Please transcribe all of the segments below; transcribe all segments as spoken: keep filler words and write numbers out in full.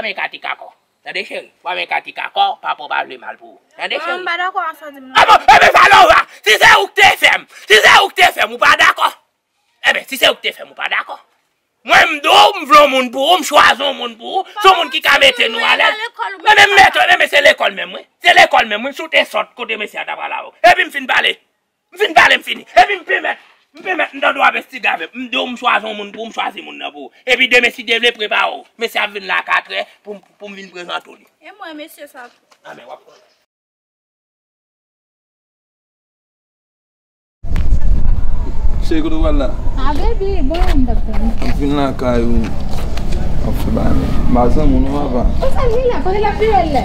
men kati kakò. Tande, cheri, w ap men kati kakò, papa w pa vle mal pou ou. Tande, cheri? Mwen, m pa dakò ak sa w di m nan. Ah bon, enben, sa lè w a. Si se ou k te fè m, si se ou k te fè m, ou pa dakò? Enben, si se ou k te fè m, ou pa dakò? Mwen, m di w, m vle yon moun pou ou, m chwazi yon moun pou ou, se yon moun ki ka mete nou alèz. Enben, m mete, enben, se lekòl menm, wi. Se lekòl menm, wi. Si w te sòt kote mesye a ta pral avè w. Epi m fin pale. M fin pale, m fini. Epi m pèmèt, m pèmèt, m tande w ap enstiga avè m. M di w m chwazi yon moun pou w, m chwazi moun nan pou ou. Epi demen, si Dye vle, prepare w. Mesye ap vin la a katrè pou, pou m vin prezante w li. E mwen, mesye sa tou. Anben, w ap konnen. Cheri, kote w pral la? Ah, baby, bon, m t ap tann. M vin lakay ou. W ap fè bagay. M pa zanmi w non, papa. Konsa l vin la, kote l ap vire l la?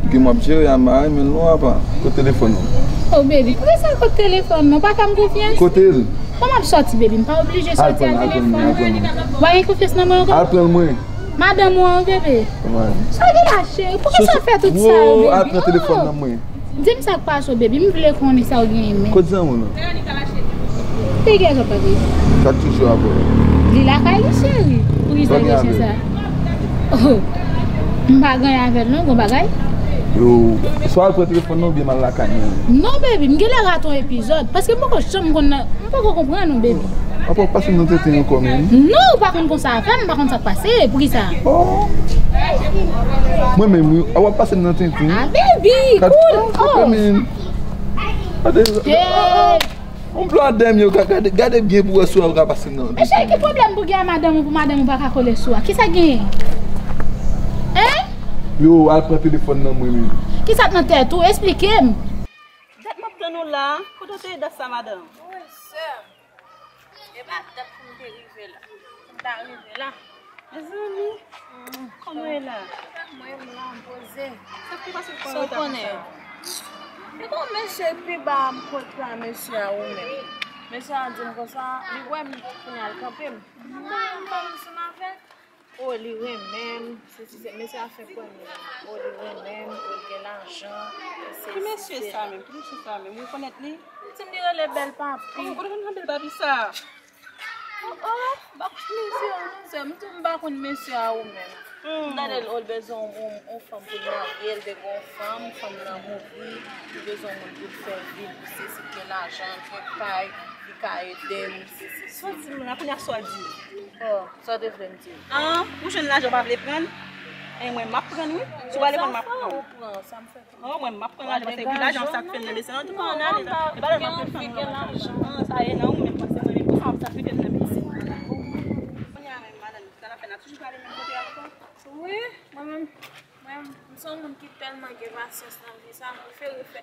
Gen m ap jere a mari, men l non apa. Kote telefòn nan? Oh, baby, poukisa kote telefòn nan? Ou pa fè m konfyans? Kote l? Kòman m ap sòti, baby? M pa oblije sòti a telefòn. Al pran l, al pran l, al pran l. Ou pa gen konfyans nan mwen ankò? Al pran l, mwen. Madanm ou an, baby. Sa w gen la, cheri? Poukisa w fè tout sa, baby? Al pran telefòn nan, mwen. Di m sa k pase w, baby. M vle konnen sa w genyen, men. Kote zanmi w nan? Li gen zòt, baby. Sa k toujou avè w? Li lakay li, cheri. Poukisa w gen chen sa? Oh, m pa gen avè l non, gon bagay. Yo, swa al pran telefòn nan oubyen m al lakay mwen. Non, baby, m genlè rate yon epizòd, paske m poko janm konn nan, m poko konprann ou, baby. Apa w pase m nan tenten ankò, menm? Non, ou pa konn konsa avè m, m pa konn sa k pase, poukisa? Oh. Mwen menm, wi, w ap pase m nan tenten. Ah, baby, cool off. Gade, yon blòdèm yo, gade, gade byen pou wè si w ka pase nan. Men cheri, ki pwoblèm pou gen a madanm ou, pou madanm ou pa ka kole sou a? Kisa k genyen? Hein? Yo, al pran telefòn nan mwen menm. Kisa k nan tèt ou? Esplike m. Dat m ap tann ou la. Kote w te ye dat sa, madanm? Wi, sè m. E pa dat pou m te rive la. Pou m ta rive la. Mezanmi, kòman w ye la? Mwen, m la, m poze. Sa k te pase pou w reta konsa? Ou konnen. Se gon mesye ki pi ba m kontra mesye a ou menm. Mesye a di m konsa, li wè m, kounye a l kanpe m. M pa ansanm avè l. Oh, li renmen m. Se, se, se, mesye a fè kwè m. Oh, li renmen m, oh, li gen lajan. Ki mesye sa menm? Ki mesye sa menm? Ou rekonèt li? Li di m li rele Bèl Papi. Oh, ou rekonèt Bèl Papi sa? Oh, oh, m pa konn mesye a non, sè m. M di w m pa konn mesye a ou menm. M tande l, oh, l bezwen yon, yon, yon fanm pou l marye, l te gen yon fanm, fanm nan mouri, li bezwen yon moun pou l fè vi l, pou sesi, l gen lajan, l gen kay, li ka ede m, sesi. Sa w di m la, kounye a sa w di? Oh, sa w te vle m di? Ah, ou jwenn lajan, w pa vle pran l? E mwen, m ap pran l, wi. Si w pa vle pran l, m ap pran l. Sa w pran, sa m fè. Oh, mwen, m ap pran lajan, paske epi lajan sa k fè m nan medsen. Antouka, ann ale la. E pa lè m ap fè m nan lajan. Ah, sa ye nan ou menm, paske mwen menm, sa k fè m nan medsen. Kounye a menm, madanm, sa n ap fè, n ap toujou prale menm kote a ankò? Wi, mwen menm, mwen, m se yon moun ki tèlman gen pasyans nan vi sa, m prefere fè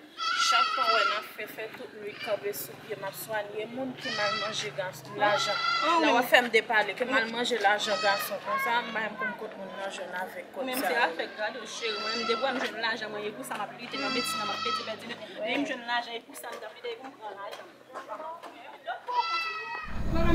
chak tan wè n ap fè, fè tout nwit kanpe sou pye, m ap swanye moun ki mal manje gason, lajan. Lè w ap fè m depale, ke mal manje lajan gason konsa, m pa menm konn kot moun nan jwenn avèk. Ou menm se afè gade w cheri, mwen menm depi w wè m jwenn lajan mwen, e pou sa m ap lite nan medsin nan, m ap pedi pèdi men, depi m jwenn lajan, e pou sa m t ap lite, e pou m pran lajan.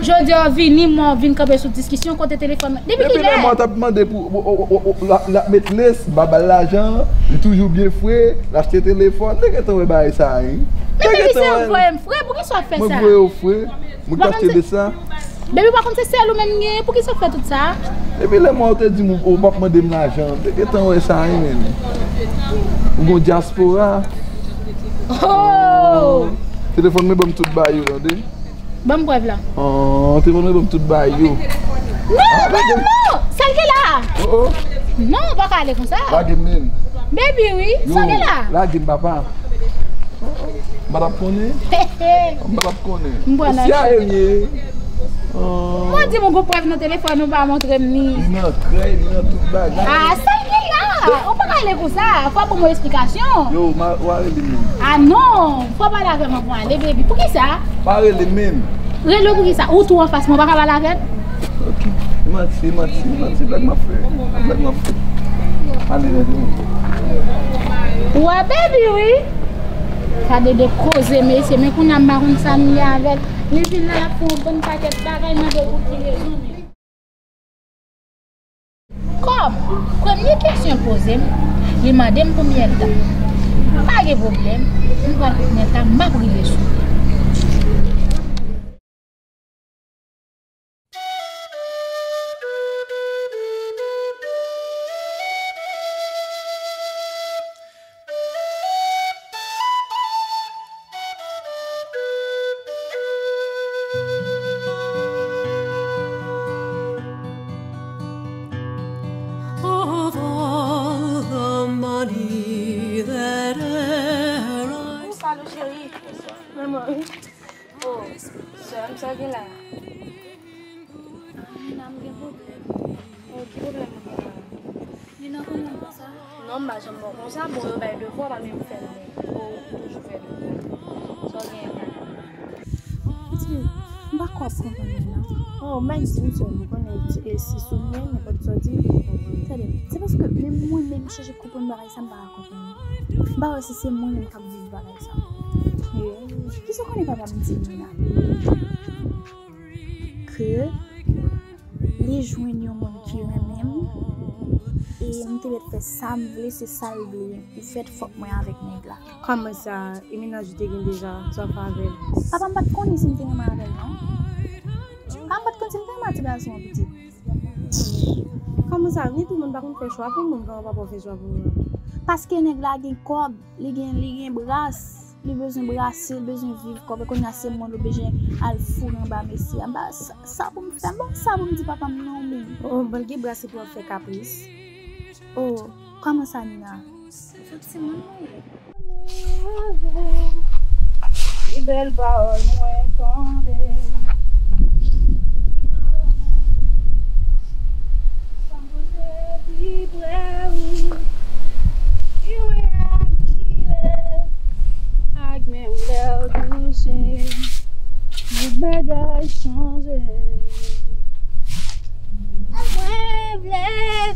Jodi a w vini, mwen w vin kanpe sou diskisyon kote telefòn mwen. Depi kilè? Depi lè mwen t ap mande pou, pou, pou, pou, pou, l ap, l ap met lès, m pa ba l lajan, li toujou byen fre, l achte telefòn. Te gentan wè bagay sa a, wi. Men depi se ou voye m fre, poukisa w ap fè sa? Mwen voye w fre, mwen k achte lès sa. Baby, w pa konn se sèl ou menm m genyen, poukisa w fè tout sa? Epi lè mwen w te di m ou p ap mande m lajan, m te gentan wè sa, wi, men. Ou gon dyaspora. Oh! Telefòn mwen ban m tout bagay yo, tande. Ban m prèv la. Oh, telefòn mwen ban m tout bagay yo. Non, non, non! Sa l gen la? Oh, oh. Non, ou pa ka ale konsa. Lage m menm. Baby, wi, sa l gen la? Lage m, papa. M pa t ap konnen. M pa t ap konnen. M pran nan chay. Mwen di m ou gon prèv nan telefòn ou pa montre m li. Li nan krèy, li nan tout bagay. Ah, sa l gen la? Ou pa ka ale konsa. Fò ban m yon esplikasyon. Yo, ma, w a rele m menm. Ah non, fò pale avè m anvan ale, baby. Poukisa? Pa rele m menm. Rele w poukisa? Ou tou anfas mwen, ou pa ka pale avè l? Ok. E manti, e manti, e manti, blag m ap fè. Blag m ap fè. Ale, ale. Ou wè baby, wi. Gade de koze, mesye. Men kounye a m pa konn sa m ye avè l. Li vin la, l ap fè yon bann pakèt bagay, mande pou ki rezon, men. Kòm premye kesyon l poze m, li mande m konbyen tan. Pa gen pwoblèm, m pral konbyen tan, m ap rive sou li. Oh, sè m, sa w gen la? Nina, m gen pwoblèm. Oh, ki pwoblèm ou gen la? Nina konnen m konsa. Non, m pa janm wè w konsa. Bon, yo bay devwa, w pa menm fè l menm. Oh, ou toujou fè devwa. Sa w gen la? Piti, m pa kwè w ap konprann mwen non. Oh, m pa di m sè w, m konnen ti, e si sou mwen, nenpòt sa w di, m konprann. Tande, se paske menm mwen menm m chèche konprann bagay sa, m pa ka konprann. M pa wè si se mwen menm k ap viv bagay sa. Kisa w konnen papa m di m la? Ke li jwenn yon moun ki renmen m, e m te mèt fè sa m vle, se sa l vle. Ou fèt fòk mwen avèk nèg la. Kòman sa? E mennaj ou te gen deja, sa w fè avè l? Papa m pa t konnen si m te renmen avè l non. Papa m pa t konn si m te renmen ak ti gason an pitit. Kòman sa? Ni tout moun pa konn fè chwa pou moun, kòman papa w fè chwa pou ou? Paske nèg la gen kòb, li gen, li gen bras, li bezwen brase, li bezwen viv kòb, e kounye a se mwen l oblije al foure anba mesye a. M pa, sa, sa pou m fè, m pa sa pou m di papa m non, men. Oh, bon, l gen bras epi w ap fè kapris. Oh, kòman sa, Nina? Sou timoun mwen ye. Pi bèl pawòl mwen tande. Sa m poze pi prè ou. Pi mwen admire. Ak men w lè w touche. Tout bagay chanje. Mwen vle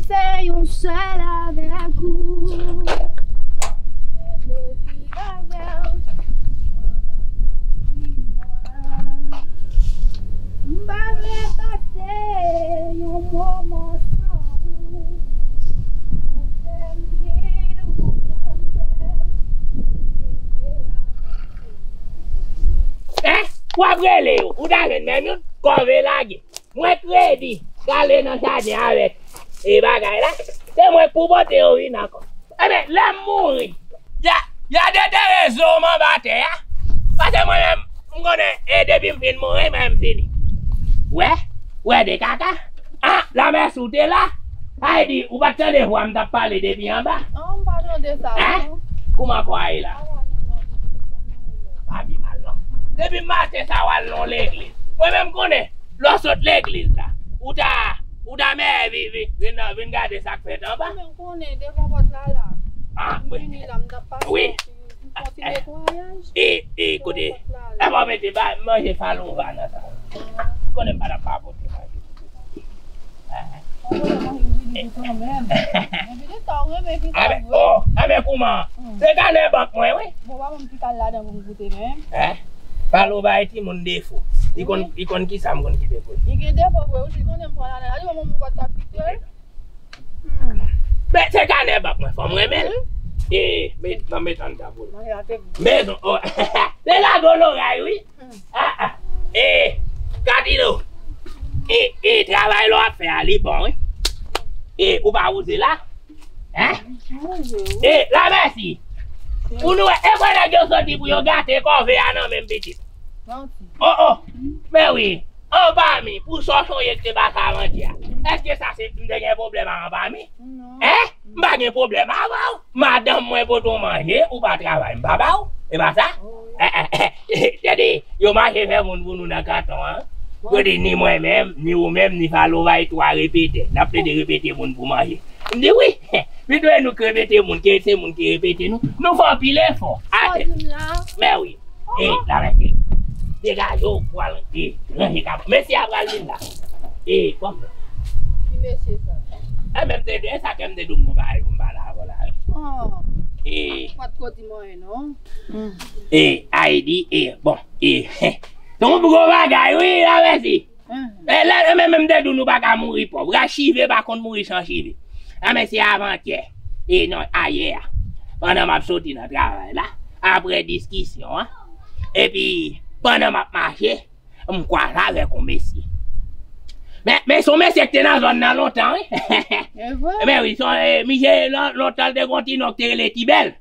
fè yon sèl avèk ou. Mwen vle viv avè w pandan tout vi mwen. M pa vle pase yon moman san ou. Ou fè m byen, ou fè m bèl. Hein? W ap rele yo. Ou ta jwenn menm youn. Kòve lage. Mwen kredi k ale nan jaden avèk e bagay la. Se mwen k pou pote yo vin ankò. Ebyen, lè m mouri, y a, y a detere zo m anba tè a. Paske mwen menm, m konnen, e depi m fin mouri, mwen m fini. Wè, wè de kaka. Ah, Lamèsi, ou te la? Sa vle di, ou pa t tande vwa m t ap pale depi anba? An, m pa tande sa, non. Kouman kò a ye la? Pa pi mal, non. Depi maten sa, w al nan legliz. Mwen menm, m konnen, lè w sot legliz la, ou ta, ou ta mèye vin, vin, vin nan, vin gade sa k fèt anba. Mwen menm, m konnen, devan pòt la, la. Ah, m vini la, m t ap pase yon ti, yon ti netwayaj. E, e, kote? Devan pòt la, la. Epa w mete ba, manje falouva nan sa. Konnen m pa t ap pa pote manje. Anben, oh, anben kouman? Se kanè bank mwen, wi. Bon, pa ban m ti kal ladan pou m goute, men. Hein? Pale w bay timoun defo. Li konn, li konn kisa m konn kite pou li. Li gen defo vre, wi, li konnen m pran ladan. Li ban m yon bwat kat kite. Hmm. Men, se kanè bank mwen, fò m renmen l. E, men, nan metan ta pou li. Mezon, oh, se la gwo loray, wi. Ah, ah. E, Kadilo. E, e, travay la w ap fè a, li bon, wi. E, ou pa wouze la? Hein? E, Lamèsi. Ou nou wè, e kwè nèg yo soti pou yo gate kòve a nan men m pitit. Oh, oh. Men wi. Anba mi, pou sa w sonje k te pase avantyè a. Èske sa se m te gen pwoblèm a anba mi? Hein? M pa gen pwoblèm avè w. Madanm mwen pote w manje, ou pa travay, m pa ba w. E pa sa? Tande, yo mache fè moun pou nou nan kanton an. Yo di ni mwen menm, ni ou menm, ni Falovay twa repetè. N ap plede repete moun pou manje. M di wi. Pito e nou k repete moun, ke se moun ki repete nou. Nou fè anpil efò. Atè. Men wi. E, Lamèsi. Degaje w pou al, e, ranje kab. Mesye a pral vin la. E, kòm. Ki mesye sa? E, menm te de, sa ke m te di w m gon bagay pou m pale avè w la, wi. Oh. E. Pa t ko di m anyen, non. E, Ayiti, e, bon, e, se yon gwo bagay, wi, Lamèsi. E, lè, e, menm, menm te di w nou pa ka mouri pòv. Rachive pa konn mouri san chive. Lamèsi, avantyè. E, non, ayè a. Pandan m ap soti nan travay la, apre diskisyon an, epi pandan m ap mache, m kwaze avèk yon mesye. Men, men se yon mesye ki te nan zòn nan lontan, wi. E vre? Men wi, se yon, e, misye lon-, lontan l te gon ti non ki te rele Ti Bèl.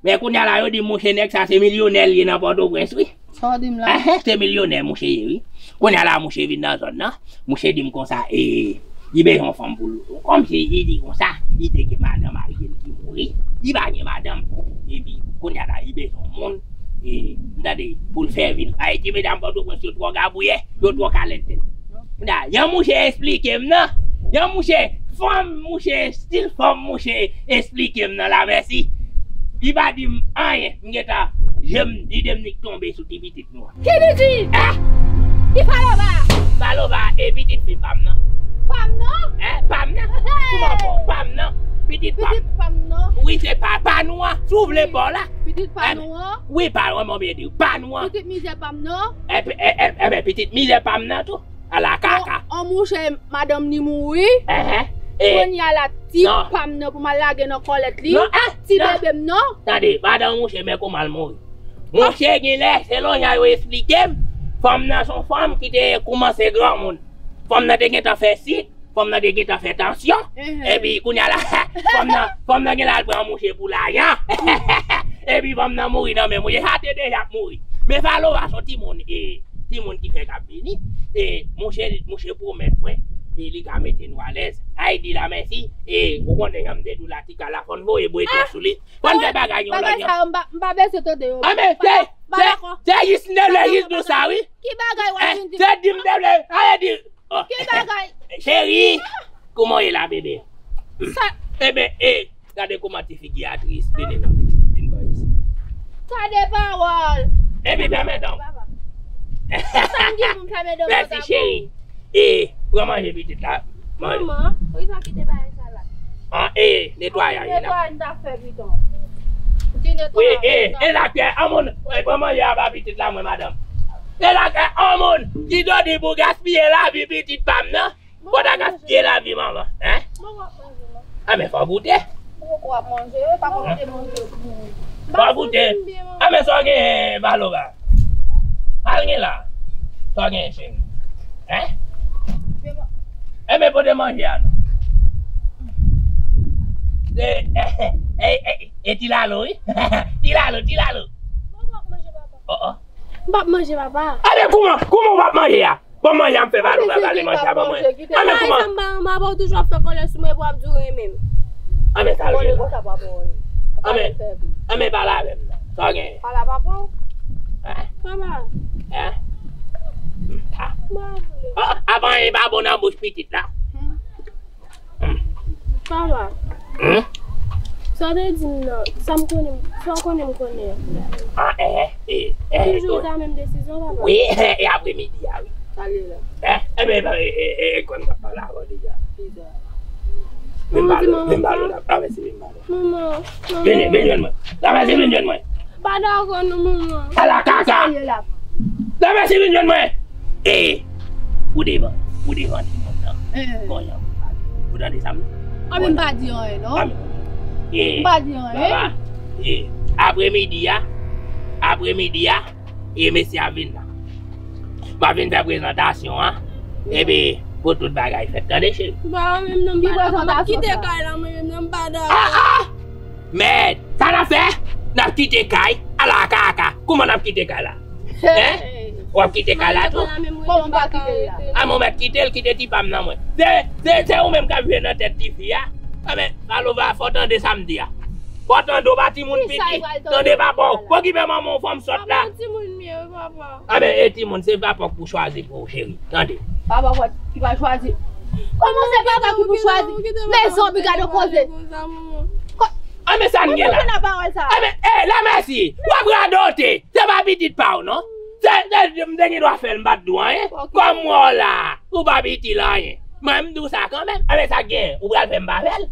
Men kounye a la, yo di mouche nèg sa se milyonè l ye nan Pòtoprens, wi. Sa w di m la? Enhen, se milyonè mouche ye, wi. Kounye a la, mouche vin nan zòn nan. Mouche di m konsa, e, li bezwen yon fanm pou l. Kòmsi li di konsa, li te gen madanm al gen ki mouri. Li pa gen madanm. Epi, kounye a la, li bezwen yon moun E, m tande, pou l fè vin Ayiti, medam Pòtoprens yo twò gabouyè, yo twò kalèt tèt. Mda, yon mouche esplike m nan. Yon mouche, fanm mouche, stil fanm mouche esplike m nan Lamèsi. Li pa di m anyen, m gentan, je m, ide m nik tonbe sou ti pitit nou an. Ki li di? Eh! Ki Paloma? Paloma, e pitit fi pa m nan. Pa m nan? Eh, pa m nan? Hey! Kouman pa, pa m nan? Pitit pa m. Pitit pa m nan? Wi, se pa, pa nou an. Si w vle pa w la. Pitit pa nou an? Wi, pa, mwen, mwen byen di w. Pa nou an. Pitit mizè pa m nan? E, e, e, e, ben, pitit mizè pa m nan tou. Ala kaka. On, on mouche madanm ni mouri. Enhen. E, kounye a la ti pa m nan pou m al lage nan kòlèt li. Non, eh, ti non. Bebe m nan. Tande, madanm mouche, men kouman l mouri. Mouche, gen lè, selon jan yo esplike m, fanm nan se yon fanm ki te koumanse granmoun. Fanm nan te gentan fè sik, fanm nan te gentan fè tansyon. Enhen. Epi, kounye a la, fanm nan, fanm nan gen lè al pran mouche pou lajan. Epi, fanm nan mouri nan men mouche. Sa te deja ap mouri. Men Paloma se yon timoun, e, timoun ki fèk ap vini. E, mouche, mouche pwomèt mwen, e, li ka mete nou alèz. Ay, di Lamèsi, e, ou konnen jan m te di w la, ti kal la, fò n voye bwetè sou li. Fò n fè bagay yon lòt jan. Bagay sa yo, m pa, m pa bezwen tande yo. Ah, men, se, se, se jis, m te vle jis di w sa, wi. Ki bagay w ap vin di m? Se di m te vle, ale di. Oh. Ki bagay? Cheri, kouman w ye la, bebe? Sa. Eben, e, gade kouman ti figi a tris, vini non, pitit, vin bò isit. Gade pawòl. Epi, fèmen dan w. Sa m di pou m fèmen dan m. Mèsi, cheri. E, pran manje pitit la. Manje. Manman, poukisa w kite bagay sa la? An, e, netwayaj la. Netwayaj m t ap fè pito. Ti netwayaj. Wi, e, e la kè, an moun, e, pran manje a ba pitit la, mwen, madanm. E la kè, an moun, ki do di pou gaspiye lavi pitit pa m nan? Fò ta gaspiye lavi manman, en? Bon, w ap manje, non? A, men fò goute. Poko w ap manje, pa konn te manje. Fò goute. A, men sa w gen, Paloma? Sa l gen la? Sa w gen, cheri? En? E, men pote manje a, non. E, e, e, e, e ti lalo, wi. Ti lalo, ti lalo. Bon, w ap manje, papa. Oh, oh. M p ap manje, papa. A, men kouman, kouman w p ap manje a? Bon, mwen, y ap fè Paloma prale manje a ban mwen. Anben, kouman? Sa m pa renmen, papa, ou toujou ap fè kòlè sou mwen epi w ap di w renmen m. Anben, sa l gen la? Anben, anben, pale avè m non. Sa w gen? Pale a papa w. Hein? Papa. Hein? Ah. Papa. Ah, apa e pa bon nan bouch pitit la? Hmm. Papa. Hmm? Sa w te di m nan, sa m konnen, sa w konnen m konnen. Ah, eh, eh, eh, eh, toujou ta menm desizyon, papa. Wi, eh, eh, apremidi a, wi. Talè la. Eh, eh, ben, eh, eh, eh, eh, kòm n ap pale avan deja. Vin pale, vin pale, la, travèse, vin pale. Manman, manman. Vini, vin jwenn mwen. Travèse, vin jwenn mwen. Pa dakò non, manman. Ala kaka! Sa ye la? Travèse, vin jwenn mwen. E, ou devan, ou devan timoun nan. Eh. Bon, jan pou pale. Ou tande sa m? A, men m pa di anyen, non. A, men, e, m pa di anyen. Papa, e, apremidi a, apremidi a, e, mesye a vin la. M ap vin fè prezantasyon an. Epi, pou tout bagay fèt. Tande, cheri? M pa menm non, m pa dakò. M ap kite kay la, mwen menm non, m pa dakò. Ah, ah! Mèd! Sa n ap fè? N ap kite kay? Ala kaka! Kouman n ap kite kay la? Hein? W ap kite kay la tou? Kòman m pa kite l la? A, men w mèt kite l, kite ti pa m nan mwen. Se, se, se ou menm k ap jwe nan tèt tifi a. A, men, Paloma, fò tande sa m di a. Fò tande, w pa timoun piti. Tande papa w. Fò okipe manman w, fanm sòt la. Papa, timoun m ye, papa. A, men, e timoun, se papa w pou chwazi pou ou, cheri. Tande. Papa w ki va chwazi. Kòman se papa ki pou chwazi? Men zanmi, gade koze. Ko- A, men sa n gen la? Mwen konn pawòl sa. A, men, eh, Lamèsi, w ap radote. Se pa pitit pa w, non. Se, se, m te gen dwa fè l, m pa t di w anyen. Ok. Kòm mwen w la, ou pa pitit l anyen. Mwen, m di w sa kanmenm. A, men sa k gen, ou pral fè m pa fè l.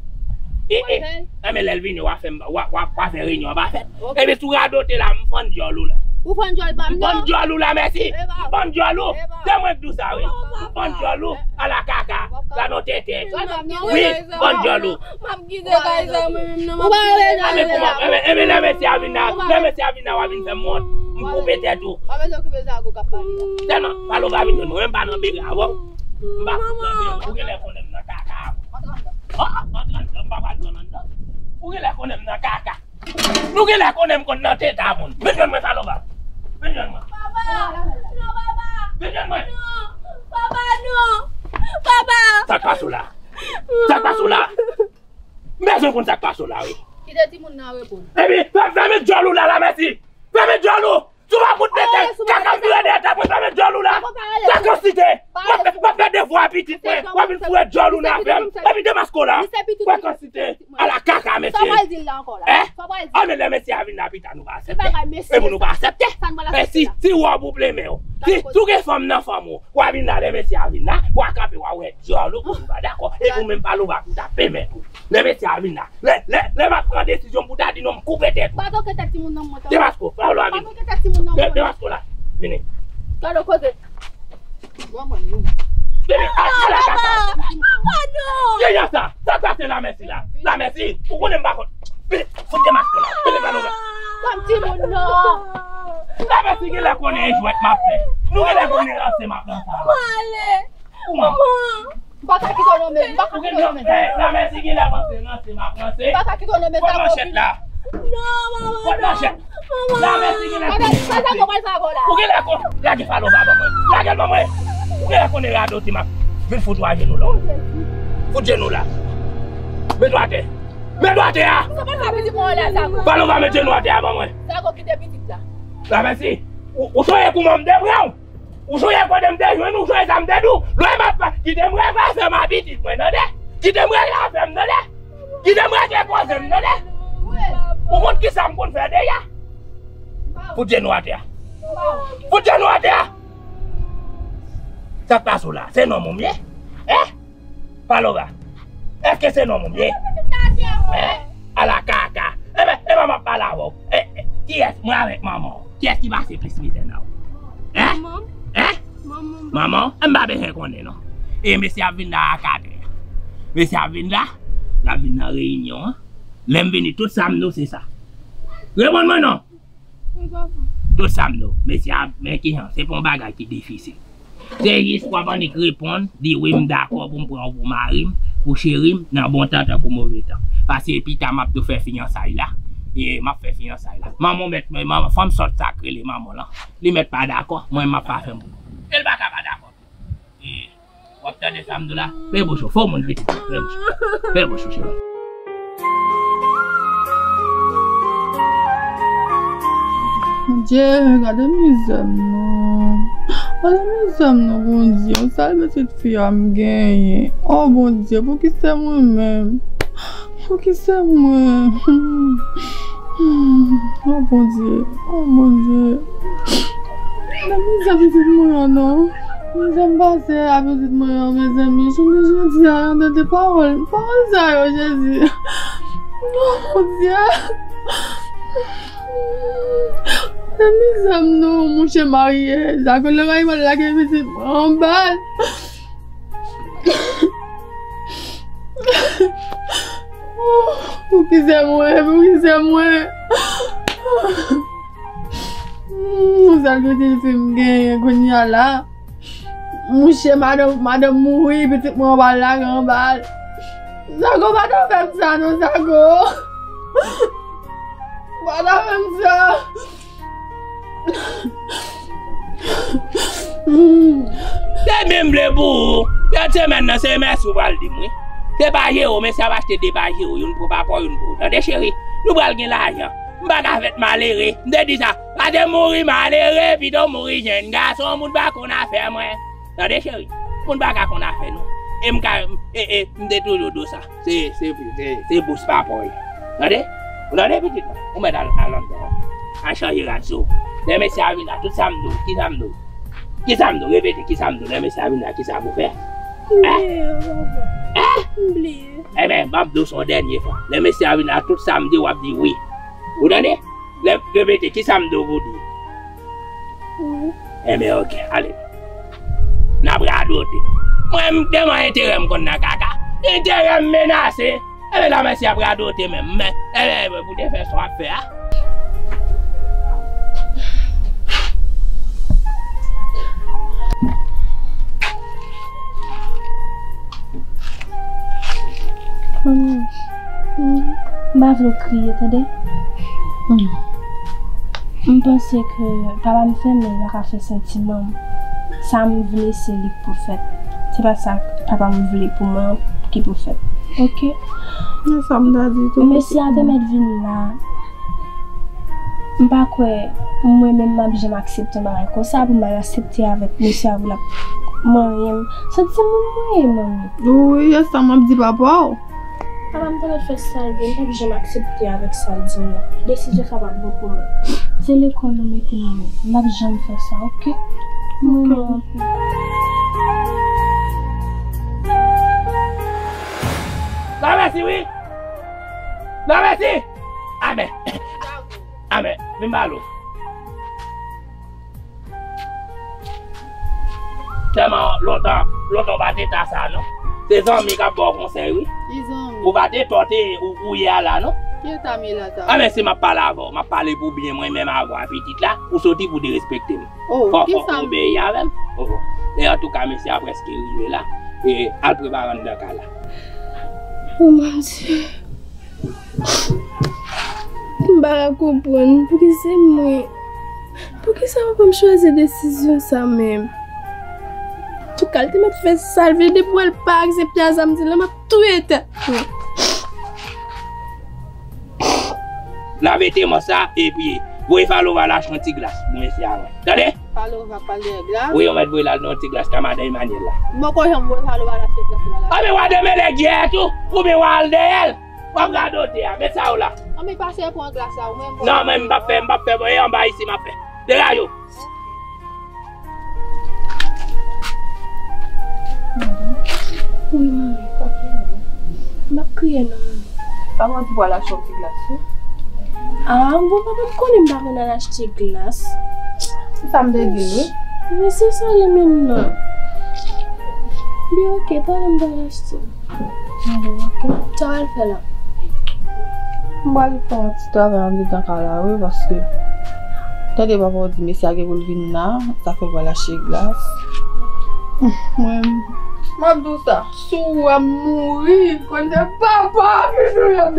E, e, a, men lè l vini, w a fè m, w a, w a, w a fè reyinyon an pa fèt. Ok. Epi si w radote la, m fann djòl ou la. Ou fann djòl pa m, non? M fann djòl ou, Lamèsi. M fann djòl ou. Se mwen k di w sa, wi. M fann djòl ou. Ala kaka. Gadon tenten. Wi, m fann djòl ou. M ap kite kay sa mwen menm nan, m ap kite kay sa. Anben kouman, anben, anben lè mesye a vin la, lè mesye a vin la, w a vin fè m wont. M koupe tèt ou. Pa bezwen koupe sa, ou ka pale. Tèlman, Paloma vin jwenn mwen, menm pa nan bega avè w. M pa fout nan bega, ou genlè konnen m nan kaka. Oh, antre anndan, m pa pral pran anndan. Ou genlè konnen m nan kaka. Nou genlè konnen m konn nan teta moun. Vin jwenn mwen, Paloma. Vin jwenn mwen. Papa! Non, papa! Vin jwenn mwen. Non! Papa, non! Papa! Sa k pase w la? Sa k pase w la? M bezwen konn sa k pase w la, wi. Kite timoun nan repo. Epi, fè, fèmen djòl ou la, Lamèsi. Fèmen djòl ou! Si w pa fout mete kaka m vire dèyè tèt mwen, fèmen djòl ou la! Prekosite! M ap fè, m ap fè devwa pitit mwen, w ap vin foure djòl ou nan afè m! Epi demaske w la! Prekosite! Ala kaka, mesye! Sa w pral di l la ankò la? Hein? Sa w pral di l? Ah, men lè mesye a vin la pita, nou pa aksepte. Epi nou pa aksepte. Sa n pral aksepte la. Si, si wòb ou plen men w, si, si w gen fanm nan fanm ou, w a vin la, lè mesye a vin la, w a kanpe, w a wè djòl ou, ou pa dakò. Epi ou menm Palova, m ta pèmèt ou. Lè mesye a vin la, lè, lè, lè m ap pran desizyon m pou ta di non, m koupe tèt ou. Pa toke tèt timoun nan mwen. Demaske w, Palova vini. Pa toke tèt timoun nan mwen. Demaske w la. Vini. Gade koze. Vini, al, al la kaka. Papa! Papa, non! Vini sa. Sa k pase Lamèsi la? Lamèsi, ou konnen m pa konn. Vini, fout demaske w la. Vini, Palova. Kòm timoun, non. Lamèsi genlè konnen e jwèt m ap fè. Nou genlè konnen ranse m ap ranse. Mwen ale. Kouman? Manman. M pa ka kite w nan men m, m pa ka kite w nan men m. Eh, Lamèsi genlè panse ranse m ap ranse. M pa ka kite w nan men sa. Kot manchèt la? Non, manman, non. Kot manchèt? Manman. Lamèsi genlè panse ranse. Sa, sa, sa, sa, sa, sa, sa, sa. Ou genlè kon, lage Palova ban mwen. Lage l ban mwen. Ou genlè konnen radote m ap vin fout ou ajenou la. Fout jenou la. Met ou atè. Met ou atè a. Sa pa sa pitit mwen la, Zago. Palova met jenou atè a ban mwen. Zago, kite pitit la. Lamèsi. Ou, ou sonje kouman m te pran w? Ou sonje kote m te jwenn ou, ou sonje sa m te di w? Lwen m ap pa, kite m regle afè m a pitit mwen, tande? Kite m regle afè m, tande? Kite m regle koze m, tande? Ou konn kisa m konn fè deja? Fout jenou atè a. Fout jenou atè a. Sa k pase w la? Se nonm ou m ye? Hein? Palova, èske se nonm ou m ye? Hein? Ala kaka. Enben, enben, m ap pale avè w. Eh, eh, kiyès? Mwen avèk manman w. Kiyès ki pase plis mizè nan ou? Hein? Manman. Hein? Manman. Manman? M pa bezwen konnen, non. E mesye ap vin la a katrè. Mesye ap vin la, l ap vin nan reyinyon an. Lè m vini, tout sa m di w, se sa. Reponn mwen, non. Wi, papa. Tout sa m di w, mesye a, men ki jan, se pa yon bagay ki difisil. Se jis w ap annik reponn, di wi, m dakò pou m pran w pou mari m, pou cheri m, nan bon tan tankou move tan. Paske pita m ap tou fè fiyansay la, e m ap fè fiyansay la. Manman w mèt, manman, fanm sòt sa k rele manman w lan, li mèt pa dakò, mwen m ap pa fè m pou ou. E l pa ka pa dakò. E, w ap tande sa m di w la? Fè bouch ou, fò moun pitit la, fè bouch ou. Fè bouch ou, cheri. Bondye, gade mizè m non. Gade mizè m non, Bondye. Yon sèl pitit fi a m genyen. Oh, Bondye, pouki se mwen menm? Pouki se mwen? Oh, Bondye. Oh, Bondye. Nan mizè pitit mwen an non. Mizè m pase a pitit mwen an, mezanmi. Jounen jodi a, yon de pawòl. Pawòl sa yo, Jezi. Oh, Bondye. Nan mizè m non, mouche marye. Sa konn lè marye pral lage pitit mwen anba l. Pouki se mwen? Pouki se mwen? Yon sèl pitit fi m genyen kounye a la. Mouche, madanm, madanm mouri, pitit mwen anba l, lage anba l. Zago, pa ta fè m sa non, Zago. Pa ta fè m sa. Se byen m vle pou ou. Lòt semèn nan, se mèsi ou pral di m, wi. Se pajero, mesye ap achte de pajero, youn pou papa w, youn pou ou. Tande, cheri, nou pral gen lajan. M pa ka fèt malere. M te di sa, pa te mouri malere, pito mouri jenn gason, moun pa konn afè mwen. Tande, cheri, moun pa ka konn afè nou. E m ka, e, e, m te toujou di w sa. Se, se, se, se bous papa w ye. Tande? Ou tande, pitit mwen? Ou mèt al, al anndan. Al chanje rad sou ou. Lè mesye a vin la, tout sa m di w, ki sa m di w? Ki sa m di w? Repete, ki sa m di w? Lè mesye a vin la, ki sa pou fè? Hein? Hein? M bliye. Enben, m ap di w sa yon dènye fwa. Lè mesye a vin la, tout sa m di w, w ap di wi. Ou tande? Lè, repete, ki sa m di w pou di? Wi. Enben, oke, ale. N ap radote. Mwen, m, tèlman enterè m konn nan kaka. Enterè m menase. Enben, la, mesye ap radote menm. Men, enben, pou te fè sa w ap fè a. Manmi, m pa vle w kriye, tande? M panse ke papa m fè m, men l pa ka fè santiman m. Sa m vle, se li k pou fèt. Se pa sa papa m vle pou mwen ki pou fèt. Oke? Men sa m ta di tou. Mesye a te mèt vin la. M pa kwè mwen menm m ap janm aksepte yon bagay konsa pou m al aksepte avèk mesye a pou l ap manyen m. Se timoun mwen ye, manmi. Wi, e sa m ap di papa w. Papa m ta mèt fè sa l vle, m p ap janm aksepte avèk sa l di m nan. Desizyon sa p ap bon pou mwen. Se lekòl ou mete m nan. M p ap janm fè sa, oke? Mwen renmen w anpil. Travèse, wi! Travèse! Amèn! Amèn! Vin ba l ou. Tèlman lontan, lontan w pa t eta sa non. Se zanmi k ap ba w konsèy wi. Ki zanmi? Ou pa t eta w te ou, ou ye a la non. Ki eta m ye la sa? Amèn, si m ap pale avè w, m ap pale pou byen mwen menm avè w a pitit la, ou soti pou derespekte m. Oh, fò, fò ki sa m obeyi avè m. Oh, oh. E antouka, mesye a prèske rive la. E al prepare anndan kay la. Oh mon Dieu. M pa ka konprann. Poukisa se mwen? Poukisa papa m chwazi desizyon sa menm? Antouka, l te mèt fè sa l vle. Depi w wè l pa aksepte a sa m di l lan, m ap touye tèt mwen. Lave te mò sa, epi voye Falova al achte yon ti glas pou mesye a mwen. Tande? Falova pral dèyè glas? Wi, yo mèt voye l al nan yon ti glas ka madan Emmanuel la. M poko janm voye Falova al achte glas la la. Anben w a demen lè gyè tou, oubyen w a al dèyè l. W ap radote a, men sa w la. Anben pase pran glas la ou menm. Non, men m p ap fè, m p ap fè, e anba isi m ap fè. Degaje w. Wi, manmi, pa fè anyen. M ap kriye non, manmi. Papa w di pou al achte yon ti glas wi. Ah, bon, papa m konnen m pa konn al achte glas. Se sa m te di l wi. Men se sa li menm nan. Li oke, talè m pral achte. Sa w al fè la? M pral fè yon ti travay andedan kay la wi, paske tande papa w di mesye a gen pou l vin la, sa fè m pral achte glas. Mwen, m ap di w sa, si w wè m mouri, konn se papa ki touye m.